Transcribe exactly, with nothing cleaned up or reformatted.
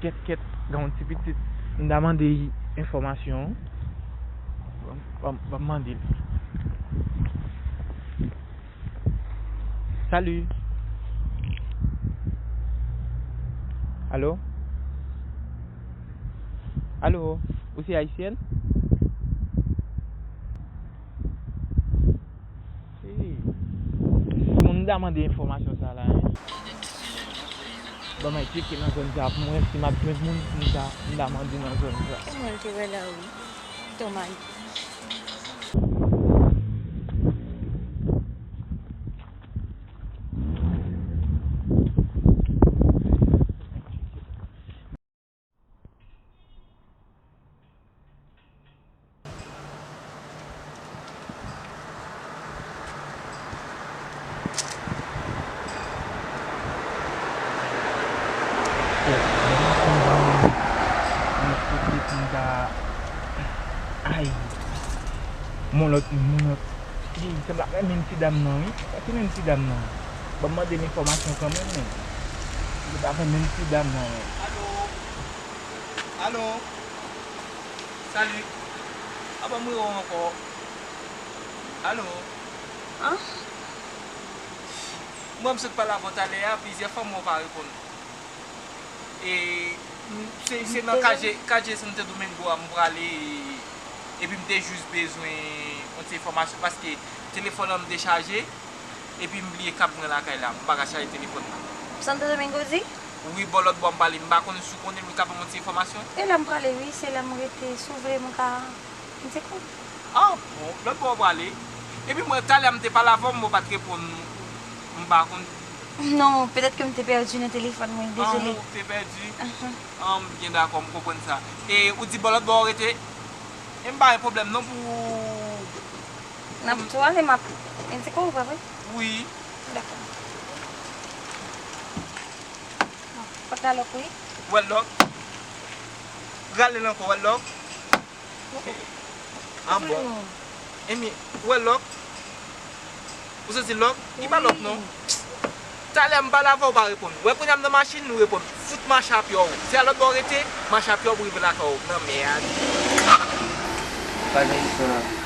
Kèt, kèt, gen yon ti pitit. M ta mande l enfòmasyon. Ban m, ban m mande l. Salut. Alo? Alo? Ou se ayisyèn? Hey. Moun m ta mande enfòmasyon sa la, hein. Ban mwen tcheke nan zòn sa pou mwen si m ap jwenn moun m ta, m ta mande nan zòn sa. Mwen te wè la wi. Ton mari. Ay, mon lòt moun, mon lòt. Ey, sanble ak menm ti dam nan, wi. Sa ki menm ti dam nan? Ban m mande l enfòmasyon kanmenm, men. Li pa fè menm ti dam nan, men. Alo? Alo? Salut. A bon, m rele w ankò. Alo? An? Mwen, m sot pale avè w talè a, plizyè fwa, men w pa reponn. E, m, se, se nan K G, K G Santo Domingo a m prale, epi m te jis bezwen yon ti enfòmasyon, paske telefòn an m dechaje, epi m bliye kab mwen lakay la, m pa ka chaje telefòn nan. Santo Domingo di? Wi, bò lòt bò m prale, m pa konn si w konnen, m ka ban m yon ti enfòmasyon. E la m prale, wi, se la m rete, si w vle, m ka, m te konn. Ah, bon, lòt bò w prale. Epi mwen, talè a m te pale avè w, men w pa t reponn, m pa konn. Non, petèt ke m te pèdi nan telefòn mwen, dezole. Ah, ou te pèdi? Ahan. Ah, m byen dakò, m konprann sa. E ou di bò lòt bò w rete? E m pa gen pwoblèm non pou N ap tou ale, m ap endike w, pa vre? Wi. Dakò. Fòk la lòk, wi. Wè lòk. Rale l ankò, wè lòk. Ah, bon. Ebyen, wè lòk. Ou santi lòk? Li pa lòk, non. Talè m pale avè w, ou pa reponn. Wè, kounye a m nan machin, ou reponn. Fout mache a pye w. Se a lòt bò w rete, mache a pye w pou rive lakay w. Nan mèd. Pa gen istwa.